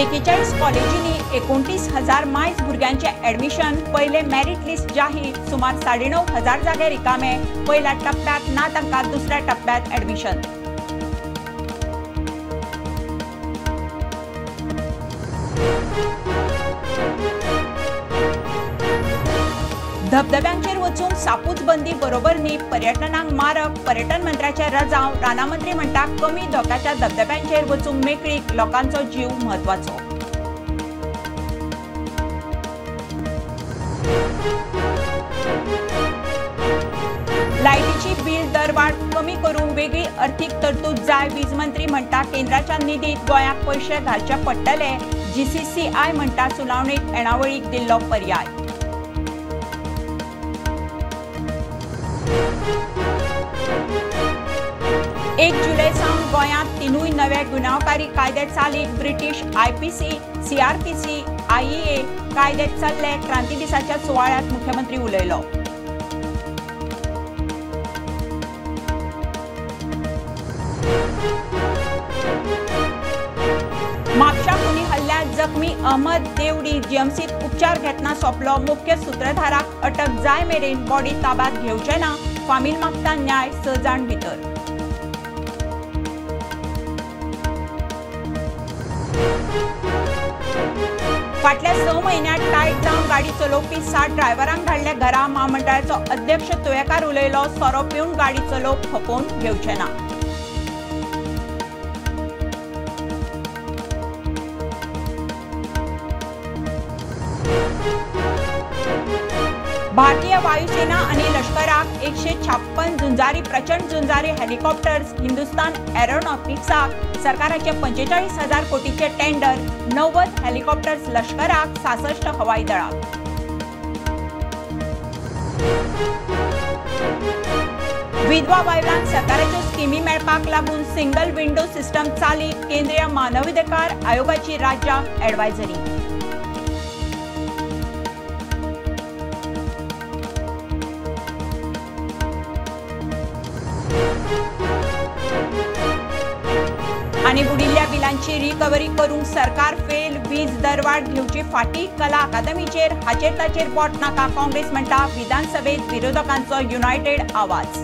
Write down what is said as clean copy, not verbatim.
41 कॉलेजींनी 29,000 मायज भुरग्यांचे ऍडमिशन, पयले मेरीट लिस्ट जाहीर, सुमार 9,500 जागे रिकामे, पयल्या टप्प्यात ना तांकां दुसऱ्या टप्प्यात ऍडमिशन। धबधब्यांचेर वचूंक सापूच बंदी बरोबर न्ही, पर्यटनांक मारक, पर्यटन मंत्र्याचे रजांव, रानामंत्री म्हणटा कमी धोक्याच्या धबधब्यांचेर वचूंक मेकळीक, लोकांचो जीव म्हत्वाचो। लायटीची बील दरवाढ कमी करूंक वेगळी अर्थीक तरतूद जाय, वीज मंत्री म्हणटा केंद्राच्या निधीत गोंयाक पयशे घालचे पडटले, जीसीसीआय म्हणटा सुनावणेक येणावळीक दिल्लो पर्याय। एक जुलय सावन गोंयांत 3 नवे गुन्यांवकारी कायदे चालीक, ब्रिटीश आयपीसी, सीआरपीसी, आयईए कायदे चल्ले, क्रांती दिसाच्या सुवाळ्यात मुख्यमंत्री उलयलो। म्हापशा खुनी हल्ल्यात जखमी अहमद देवडी जीएमसीत उपचार घेतना सोंपलो, मुख्य सूत्रधाराक अटक जाय मेरेन बॉडी ताब्यात घेवचे ना, फामील मागता न्याय, 6 जाण भितर। फाटल्या 6 म्हयन्यांत टायट जावन गाडी चलोवपी 60 ड्रायव्हरांक धाडले घरा, म्हामंडळाचो अध्यक्ष तुयेकार उलयलो, सोरो पिवन गाडी चलोवप खपोवन घेवचे ना। भारतीय वायुसेना आणि लष्कराक 156 झुंजारी प्रचंड झुंजारी हेलिकॉप्टर्स, हिंदुस्तान एरोनॉटिक्साक सरकाराचे 45,000 कोटीचे टेंडर, 90 हेलिकॉप्टर्स लष्कराक, 66 हवाई दळाक। विधवा बायलांक सरकाराच्यो स्किमी मेळपाक लागून सिंगल विंडो सिस्टम चालीक, केंद्रीय मानवाधिकार आयोगाची राज्यांक ॲडवायझरी। आणि बुडिल्ल्या बिलांची रिकव्हरी करूंक सरकार फेल, वीज दरवाढ घेवची फाटी, कला अकादमीचेर हाचेर ताचेर बोट नाका, काँग्रेस म्हणटा विधानसभेत विरोधकांचो युनायटेड आवाज।